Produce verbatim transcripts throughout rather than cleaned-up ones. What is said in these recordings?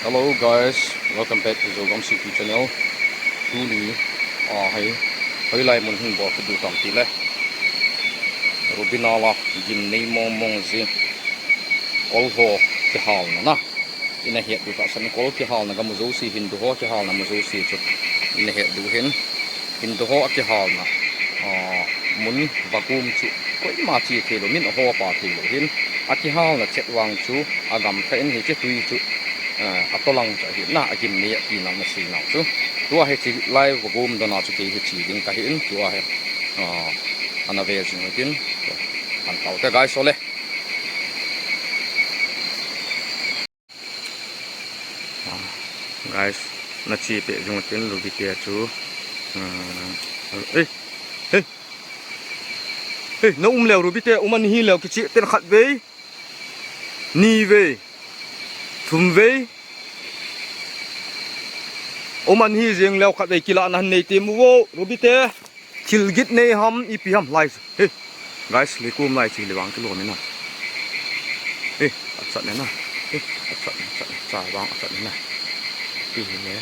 Hello guys, welcome back to Zogam City channel. Tuni, ah, hei, hoilai mun hin bol kit diu ham tile, Rubina la gimnei mong mong jing, kol ho kihalna na. Ina het diu tahsan kol kihalna gamu jouse, hindu ho kihalna mu jouse chu ina het diu hin. Hindu ho akihalna, ah, mun vagum chu koima che thei lou, min aho pa thei lou hin. Akihalna chet vang chu agam kha in hiche tui chu, ah, atolang chu ahi na, agimnei atina masi nau chu. Tua hiche lai vagum dona chu kei hi che ding kahi in, tua hi, ah, ana ve jing u tin. Kan tao te guys, ole. Ah, guys, na che peh jing u tin Ruby te chu. Ah, eh, hey. Hey, na um leu Ruby te, um ahi leu kiche ten khat vei. Ni vei. Thum vei. Um ahi jing leu khat vei kilahna nei te mu vo, Ruby te. Thil gin nei ham, ipi ham lai. Hey, guys, leikum lai chu le vang kilom e na. Hey, achat ne na. Hey, achat ne, achat ne, cha vang achat ne na. Ti hi ne.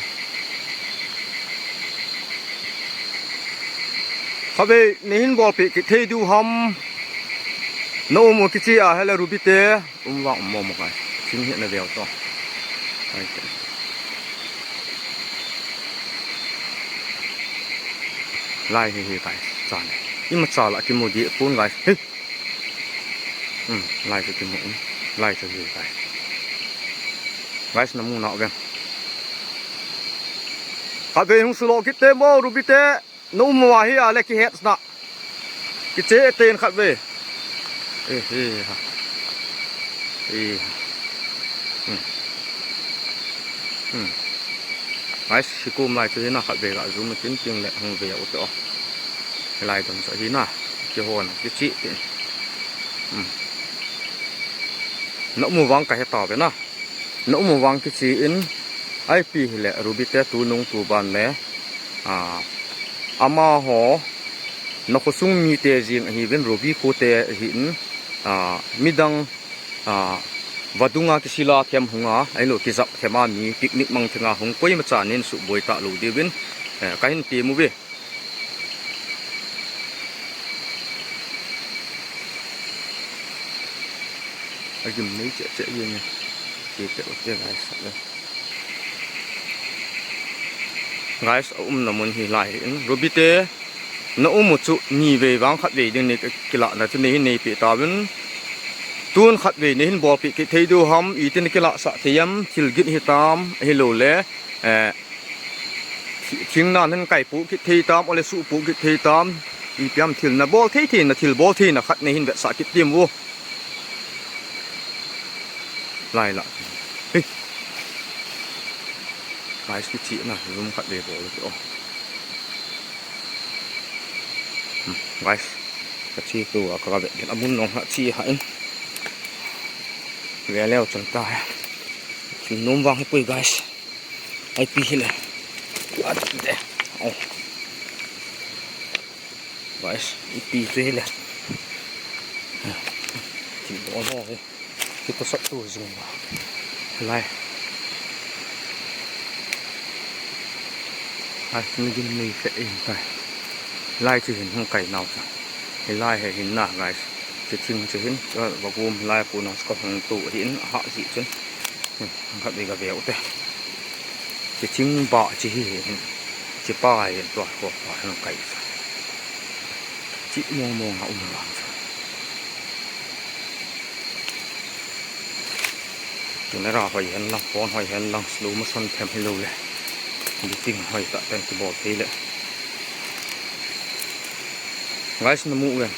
Khat vei, nei hin bolpeh kit thei diu ham. Na um u kiche a, hele Ruby te. Um vang um mo mo guys. Thing hi na veu to. Ai te. Lai hi hi guys. Cha ne. Ima cha la kimu di pon guys. Hey. Hmm, lai chu kimu, hmm. Lai chu hi guys. Guys, na mu nau ve. Khat vei hung sulo kit te mo, Ruby te. Na um uva hi a le kihet na. Kiche ten khat vei. Eh, eh, ha. Eh, ha. Hmm. Hmm. Guys, sikum lai chu hi na khat vei ga zoom in tin ting le hung ve u te o. Lai dam sa hi na. Kihon, kiche tin. Hmm. Na um u vang kahe tauve na. Na um u vang kiche in, ipi hile Ruby te tunung tuban le, a, amaho, na khosung mite jing ahiuvin Ruby kote ahin, a, midang, a, vadunga kisila them hunga, ahilou kijap thema mi picnic mang thenga hung koimacha nin suboi talou diuvin, eh, kahin ti mu ve. Agimnei cheh cheh jeng e. Che te o te guys. Guys, a umna mun hi lai in. Ruby te, na um u chu ni vei vang khat vei ding nei kilahna chu nei hin nei peh tauvin. Tun khat vei nei hin bolpeh kit thei diu ham, itin kilah sah thei ham, thil gin hitam, ahilou le, eh, Thi-, thing nan hin kai pu kit thei tam, ole su pu kit thei tam. Ipi ham thil na bol thei thei na, thil bol thei na khat nei hin vetsah kit diu mo. Lai la. Hey. Guys, kiche na, room khat vei bol te o. Hmm, guys. Kache tua, ka vet den. Amun nong ha che ha in. Ve leu chun ta. Thil nom vang hi pui, guys. Ipi hile. Ate. Oh. Guys, ipi chu hile. Ti bol ho hi. Ti ko sat tu jing ba. Lai. Ai, ni gin nei fe in tai. Lai chu hin hung kai nau ta. Hilai hi hin na, guys. Chu thing chu hin, va gum lai ko na ko hung tu hin ha ji chun. Hmm, khat vei ga ve u te. Chu thing ba chu hi hin. Chu pa hin tua ko pa hin kai. Chu mong mong a um lang. Camera hoi hen lang, phone hoi hen lang, slow motion them hilou le. Editing hoi tah ten kibol thei le. Guys, na mu uve.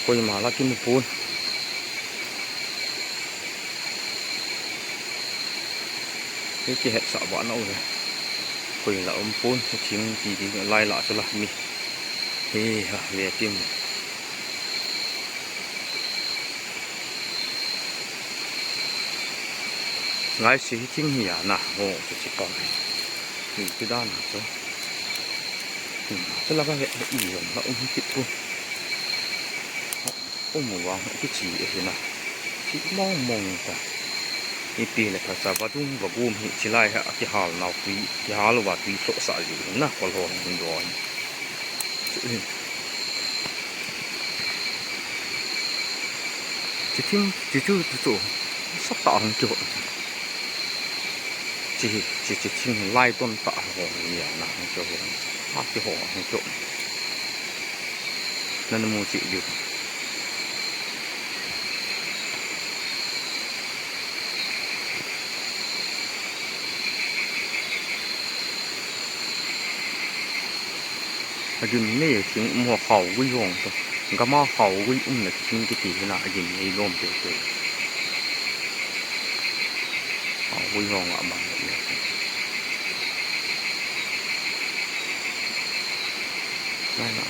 Koima la kimu pon. Hei kihetsah vah na uve. Koi la um pon, thing ti ti lai la chu la mi. He ha, ve tim. Guys, hiche thing hi a na, ho, chu chu pa. Hi chu dan a chu. Hi, chu la ka he, he i jong la um kit pon. Um vang kiche e hi na. Chu mong mong ta. Ipi le phacha vadung vagum hi chilai ha kihal nau tui, kihal uva tui tho sa ji na kol ho hin do. Chi thing, chi chu, chi chu. Sa ta hung kihon. Chi, chi, chi thing lai ton ta hung ya na hung kihon. Ha kihon hung kihon. Nana mu chi ju. Agim nei thing um ho khao gui hong to. Gama khao gui um na thing kiti hina agim nei lom te te. Khao gui hong a ma. Nai na.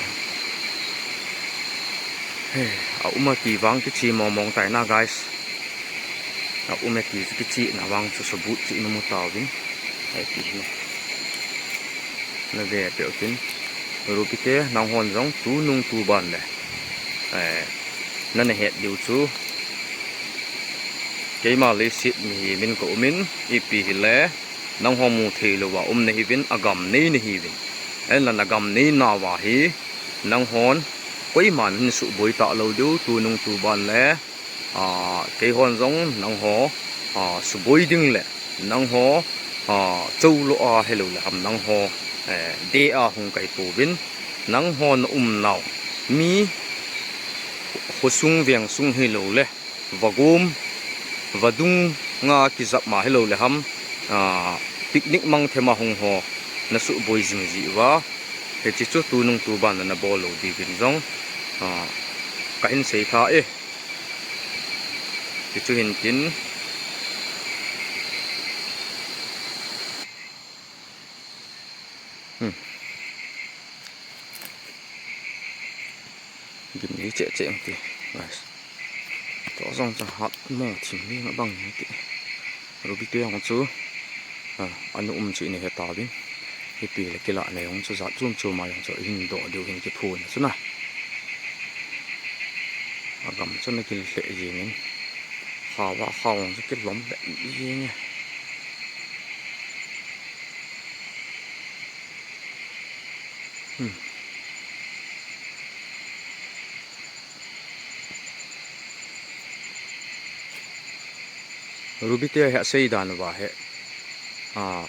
He, a um a ti vang kichi mong mong tai na, guys. A um e ti kichi na vang chu subut chi na mu tauvin. Ai ti hi. Na ve pe utin. Ruby te, nang hon jong tu nung tu ban le. Eh, na na het diu chu. Keima leiset mihem in ka um in, ipi hi le. Nang ho mu thei lou a um na hiuvin, agam nei na hiuvin. Ahinla na gam nei nauva hi, nang hon, koiman hin suboi ta lou diu, tu nung tu ban le, a, kei hon jong nang ho, a, suboi ding le, nang ho, a, chou lou a helou le ham nang ho, eh, dei a hung kai pouvin, nang ho na um nau, mi khosung vengsung hilou le, vagum, vadung nga kijap ma hilou le ham, a, picnic mang thema hung ho, na suboi jing ji uva, hichi chu tu nung tu ban na bol lou diuvin jong, a, ka hin sei tha e. Hichu hin tin. Hmm. Gim ni che che ang ti. Guys. To jong cha hat mo thim ni nga bang ni ti. Ruby te ang chu. A, anu um chi ni he ta bin. Ipi le kila ne ang chu jat chum chum a ang chu hin do diu hin kiphun chu na. Agam chu na kil le ji nin. Khawa khaw ang chu kilom le ji ni. Hmm. Ruby te hi asei dan uva hi. A,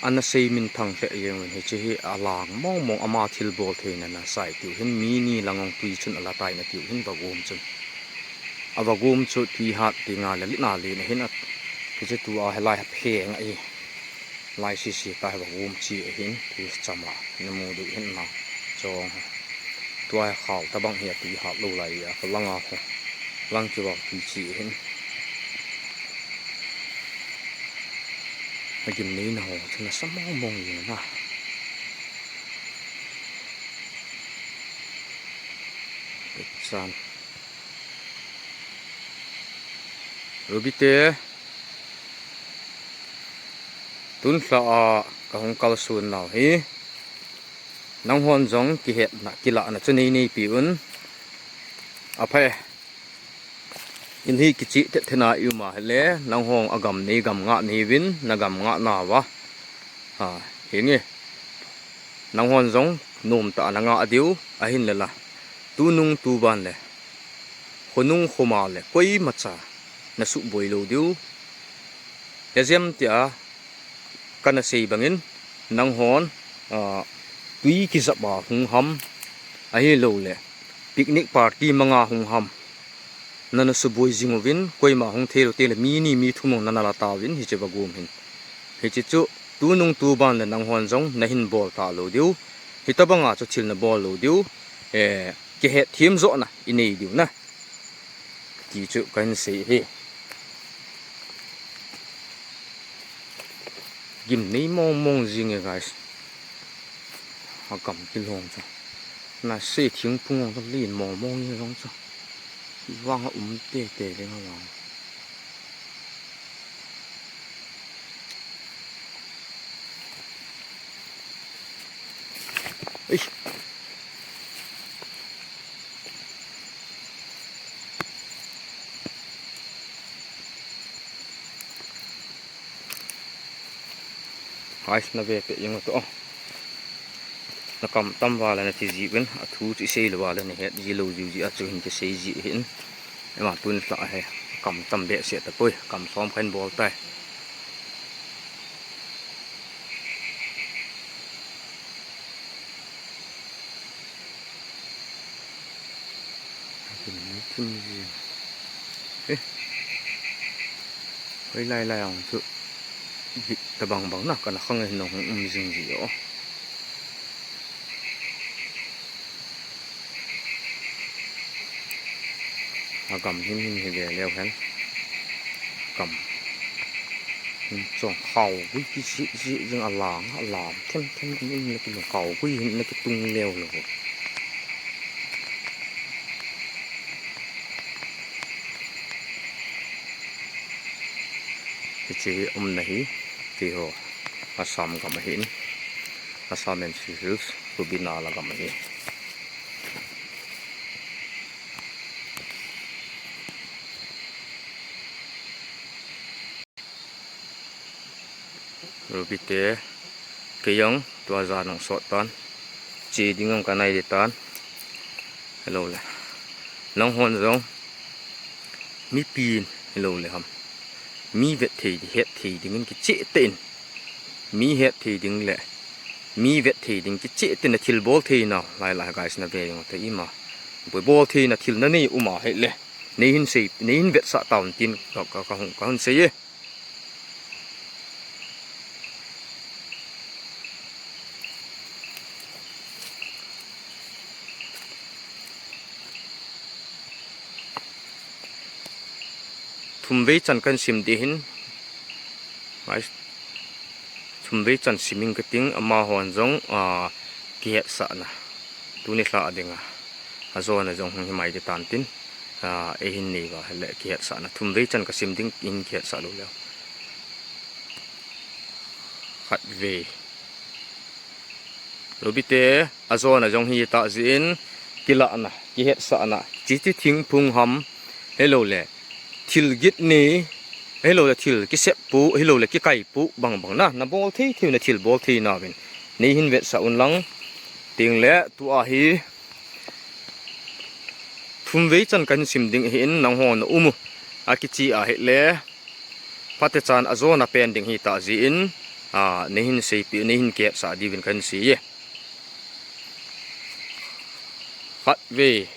ana sei minthang lheh jeng uvin hichi hi alang mong mong ama thilbol theina na sai tiu hin mi ni lang ong tui chun ala tai na tiu hin vagum chun. A vagum chu tui hat ti nga le lina lina hin a, hichi tua hi lai ha pheng a i. Lai sisi ta hi vagum chi ahin, tui chama, na mu diu hin na, chong. Tua hi khao tabang hi a tui hat lou lai a, ka langa ho. Lang kivang tui chi ahin. Agim nei na ho, chu nasa mong mong jing na. Chan. Ruby te. Tun lha a ka hung kalson nau hi. Nang hon jong kihetna, kilahna chu nei neipi un. Apha e. In hi kichi thet thena i um a hile, nang hon agam nei gam ngah nei uvin, na gam ngah nauva. Ha, hinge. Nang hon jong nom tah a na ngah diu, ahin le la. Tu nung tu ban le. Khonung khoma le, koima cha, na suboi lou diu. Hejem tia, kana sei bangin, nang hon, a, tui kijap a hung ham, ahilou le, picnic party manga hung ham, nana suboi jing uvin, koima hung thei lou te le, mi ni mi thum ong nana la tauvin, hichi vagum hin. Hichi chu, tu nung tu ban le nang hon jong, na hin bol ta lou diu, hitabanga chu thil na bol lou diu, eh, kihet thim jo na, i nei diu na. Ti chu ka hin sei hi. Gim nei mong mong jing e, guys. Agam kilong chu. Na sei thingphung chu lin mong mong jong chu. Vang a um te te le nga vang. Ei. Guys, na ve peh jeng u te. Na kam tam uva le na ti ji uvin, a thu chu i sei lou uva le na het ji lou jiu jeh a chu hin kisei ji ahin. Ema tun lha he, kam tam behseh tapoi, kam som khat in bol tai. Thim ji. Eh. Hoilai lai ang chu. Bit tabang bang na, kana khang e, nong hung um jing ji o. Agam him him hi ve leu hen. Kam. Him chong khao gui ki ji ji jing alang, alam. Them them in na ki khao gui hin na ki tung leu lou. Hiche hi umna hi, keiho Assam gam ahin, Assam N C Hills, Rubina la gam ahi. Ruby te, kei jong tua jan hung sot tan. Che ding jong ka nai ding tan. Hello le. Nanghon jong mipi in, hello le ham. Mi vet thei, het thei dingin kicheh tah in. Mi het thei ding le mi vet thei ding kicheh tah in na thil bol thei nau. Lai lai guys na ve jong te ima. Boi bol thei na thil na nei um a hile. Nei hin sei, nei hin vetsah tauvin tin ka, ka, ka hung, ka hung sei e. Thum vei chan kan sim ding ahin. Guys, thum vei chan sim ing ka ting, amahon jong, ah, kihetsahna. Tuni lha a dinga. Ajona jong hung hi mai ding tan tin. Ah, eihin nei uva hile kihetsahna. Thum vei chan ka sim ding in kihetsah lou leu. Khat vei. Ruby te, ajona jong hi tah jeh in, kilahna, kihetsahna, chiti thingphung ham, hello le, thil git nei, hello le, thil kisep pu, hello le, kikai pu, bang bang na, na bol thei thei na thil bol thei nauvin. Nei hin vetsah un lang, ting le, tua hi, thum vei chan kan sim ding ahin, nanghon na um u, akichi ahile, Phatechan ajona pen ding hi tah jeh in, a, nei hin seipi, nei hin kihetsah diuvin kan sei e. Khat vei.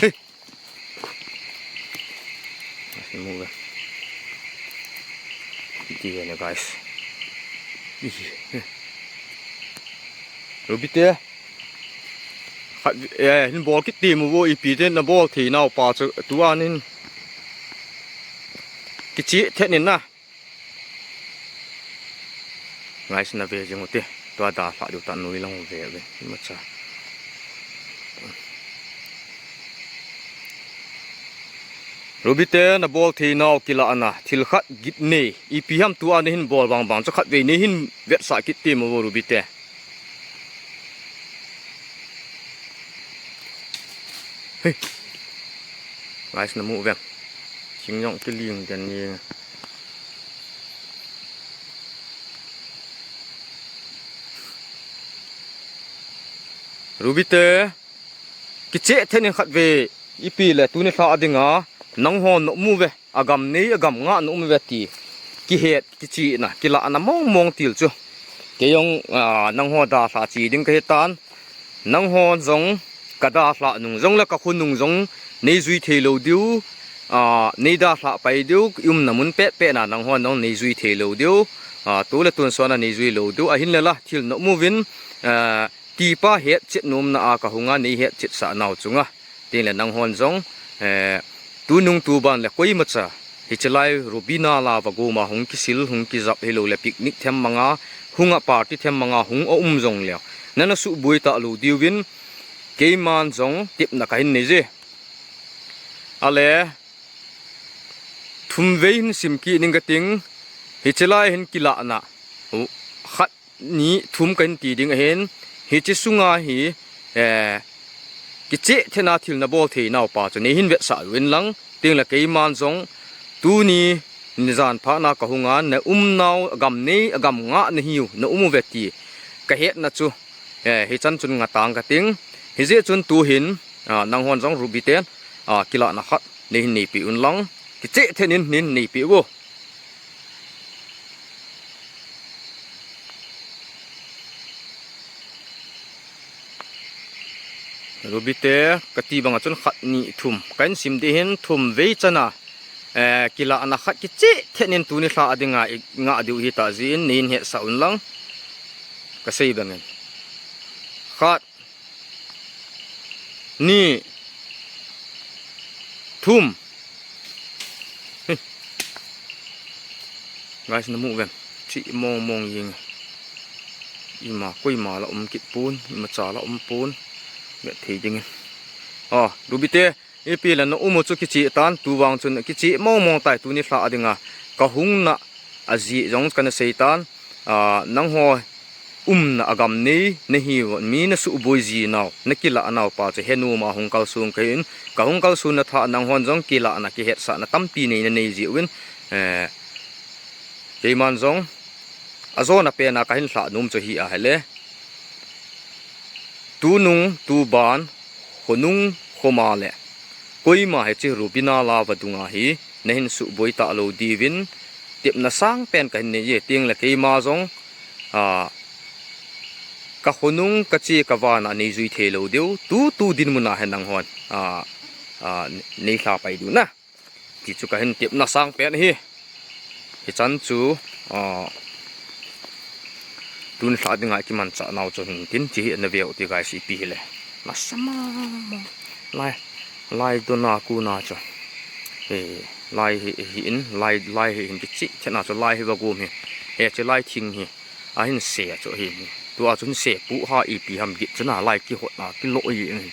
Hey. Move. Iti ve ne, guys. Ruby te. Khat, eh, hin bol kit temo vo, ipi te na bol thei nau pa chu tua nin kichi thet nin na. Guys, na ve jing u te. Tua dalha diu ta, noi lang ve ve. Imacha. Ruby te, na bol thei nau kilahna, thil khat git nei. Ipi ham tua nei hin bol bang bang chu khat vei nei hin vetsah kit temo vo Ruby te. Hey. Guys, na mu ve. Thing jong kiling den ni. Ruby te, kicheh thet nin khat vei, ipi le tuni lha a dinga, nanghon na um u ve. Agam nei, agam nga na um ve ti. Kihet, kichihna, kilahna mong mong til chu. Kei jong, ah, nangho dalha chi ding kahi tan. Nangho jong ka dalha nung jong le ka khu nung jong nei jui thei lou diu. Ah, nei dalha pai diu, i umna mun pet pet na nangho jong nei jui thei lou diu. Ah, tu le tun sona nei jui lou diu. Ahin le la, thil na um uvin, ah, tipa hetchet nomna a ka hunga nei hetchet sah nau chunga. Tin le nanghon jong, eh, tunung tuban le koimacha. Hiche lai Rubina la va goma hung kisil, hung kijap hilou le picnic them manga, hunga party them manga, hung a um jong leu. Nana suboi talou diuvin, keiman jong tepna kahin nei je. Ale, thum vei hin sim kit ning kating, hiche lai hin kilahna. U, khat ni thum kahin ti ding ahin, hiche sunga hi, eh, kicheh thet na thil na bol thei nau pa chu nei hin vetsah uvin lang, Tengle keiman jong tuni nijan phatna kahunga na umnau gam nei, gam nga nahiu, na um uve ti kahetna chu, eh, hichan chun ngatang kating. Hijeh chun tuhin, ah, nanghon jong Ruby ten, ah, kilahna khat neihin neipeh unlang, kicheh thet in neihin neipeh uvo. Ruby te kati banga chun khat, ni, thum. Kahin sim ding hin thum vei chana, eh, kilahna khat kicheh thet in tuni lha a dinga i ngah diu hitah jeh in neihin hetsah unlang. Kasei bangin. Khat, ni, thum. Hei. Guys, namu uvem. Cheh mong mong jeng. Ima, koima la um kit pon, imacha la um pon. Vet thei dingin. Ah, Ruby te, ipi la na um u chu kicheh tan, tuvang chun kicheh mong mong tai tuni lha a dinga. Kahung na ajeh jong kana sei tan, ah, nangho umna a gam nei nahiu, mi nasuhboi jinau, nakilahnau pa chu henom a hung kalson kahin, kahung kalsonna thah nanghon jong kilahna kihetsahna tampi neina nei jiuvin, eh, keiman jong ajona pena kahin lhah nom chu hi ahile, tunung, tuban, khonung, khoma le koima hiche Ruby nala vadunga hi nahin suhboi talou diuvin tepna sangpen kahin nei e, tengle keima jong, ah, kakhonung, kache, kavana neijui theilou diu, tutu dinmuna hi nanghon, ah, ah, neilha pai diu na. Ti chu kahin tepna sangpen ahi. Hichan chu, ah, tuni lha dinga kimanchah nau chu hin tin, hiche hi naveu ti guys, ipi hile. Nasa mama. Lai, lai dona kona chu. Eh, lai hi, hi in, lai, lai hi hin kicheh thet na chu lai hi vagom hi. Hiche lai thing hi. Ahin se a chu ahi. Tua chun se pu ha ipi ham git chu na lai kihot na kilo i.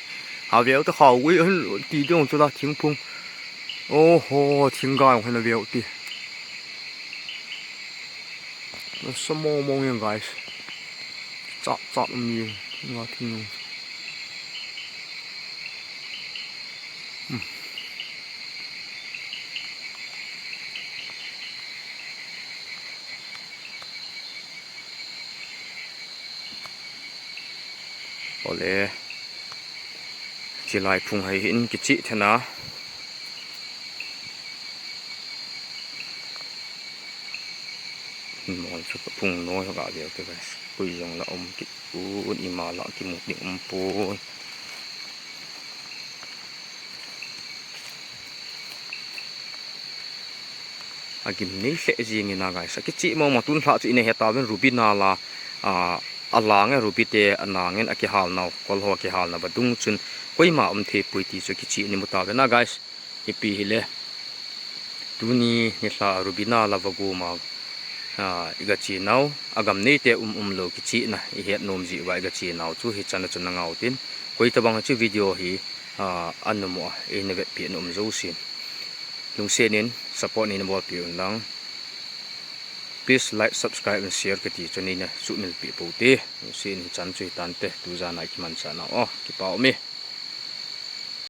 Aveu te khao gui ahin ti ding chu la thingphung. Oho, thinggai hung hin aveu ti. Nasa mong mong jeng guys. Chat chat um jeng. Nga thing. Hmm. Ole. Hiche lai phung hi hin kicheh thet na. Mol chu kaphung noi ho gaveu te guys. Koi jong la um kit pon, ima la kimu ding um pon. Agim nei lheh jeng in a guys. Akicheh mong mong, tun lha chu ina hetauvin Ruby nala, ah, alang e, Ruby te anang in akihal nau, kol ho akihal na vadung chun koima um thei poi ti chu kicheh in imu tauvin a guys. Ipi hile. Tuni nilhah Ruby nala vagom a, ah, iga che nau, agam nei te um um lou kichehna ihet nom jeh uva iga che nau chu hichan a chun nangau tin. Koi tabang hiche video hi, ah, anom uva eina vetpi na um jousen. Lungset in support neina bolpi unlang. Please like, subscribe and share kati chu neina sumil pi pou te. Lungset in hichan chu hitante, tujan a ikimanchah nau. Oh, kipa ume.